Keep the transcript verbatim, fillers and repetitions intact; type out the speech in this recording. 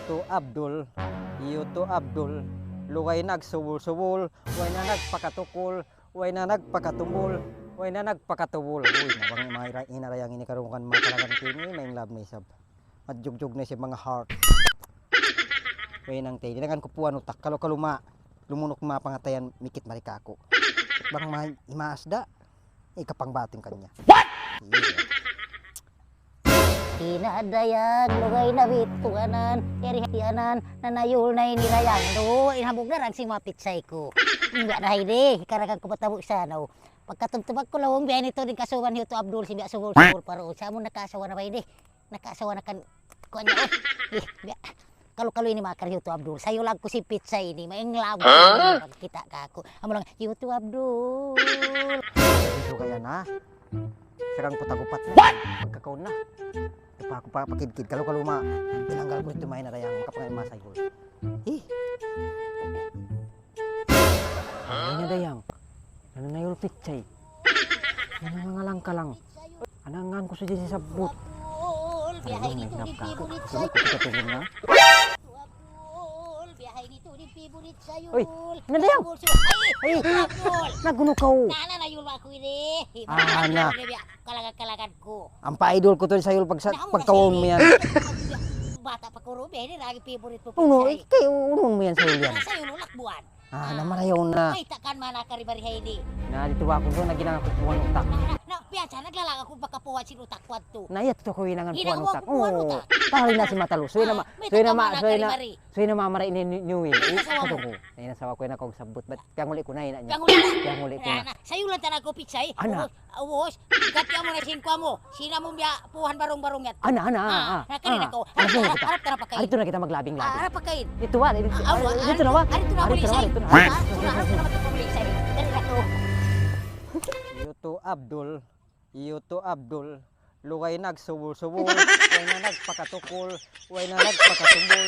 Yutu Abdul, Yutu Abdul, lugay nagsubul-subul, way na nagpakatukul, way na nagpakatumbul, way na nagpakatubul. Uy, na bang mga ira-, inarayang ini karungugan mga kalagan kini, main love na isab. Madjugjug na siya mga heart. Way nang tayo, dinangan ku puan utak, kalu-kalu ma, lumunok ma pangatayan, mikit mari kaku'. Bang ma, imaas da, ikapangbating kanya. What? Iya. Kinadayag, lugay na bituanan, kiri hatianan, nanayul na ini rayang. Do, inhabog na rang si mapitsay ku. Hindi na hidi, karagan ku patabu sa ano. Pagkatubtubag ku lawang biya' ini tuud in kasuban hi Utu Abdul, siya subul-subul pa roon. Sa amun nakaasawa na ba ini? Nakaasawa na kan, kuwan niya, oh. Eh, biya'. Kalu-kalu ini makar hi Utu Abdul. Sayulag ku si pitsay ini, main love ku ini, pagkita' kaku'. Amu laung, hi Utu Abdul. Ito kaya na. Sarang putagupat na. What? Pagkakaun na. Ito pa aku pa pakidkid. Kalu-kalu ma, tinanggal ku ito main na dayang, makapangain masayul. Eh. Ay, na dayang. Nananayul pitsay. Nangangalang-kalang. Anangan ku sa dyan si sabut. Ay, may hinap ka. Sabut ko sa tingin na. Uy, na dayang. Ay, nagunu ka, oh. Nana na yun ako ini. Ah, na. Kalagan-kalagan ku. Ampa idol ku tuud sayul pag sa, pagkaun mu yan. Bata pa ku, Ruby, ini lagi favorite ku. Unu, pitsay. Ikay, unun mu yan sayul yan. Sayul, ulak buwan. Ah, na marayaw na. Ay, takan mana kari bari ha ini. Na, dito ba aku doon, naginang aku puan utak. Na, na, na, piyansa, naglalang aku baka puwan sin utak ku adto. Na, iya, tuto ko winangan puan utak. Hinanguan ku puan utak. Tali na si Matalu. Suy na ma-, suy na ma-, suy na, suy na ma-, mara ini ni-, niwin. Ay, nasawa mu. Ay, nasawa ku yan ako sabut. Bat piyanguli ku na, ina niya. Piyanguli na. Piyanguli ku na. Na, na. Sayulan ta na ku pitsay. Ana. Ubus, ubus. Gati' amu na sin kuwan mu. Sina mu biya' puhan barung-barung yat. Ana, ana, ah, ah, na, kari na ku. Harap, harap, harap ta na pa kain. Aritu na kita maglabing-labing. Ah, harap pa kain. Ito, ah, ito, ah, awa, ito na, wa. Aritu na, aritu na, aritu na. Ah, harap na matutuloy sa iyo. Dari na ku. Yutu Abdul, Yutu Abdul, lugay nagsubul-subul, way na nagpakatukul, way na nagpakatumbul,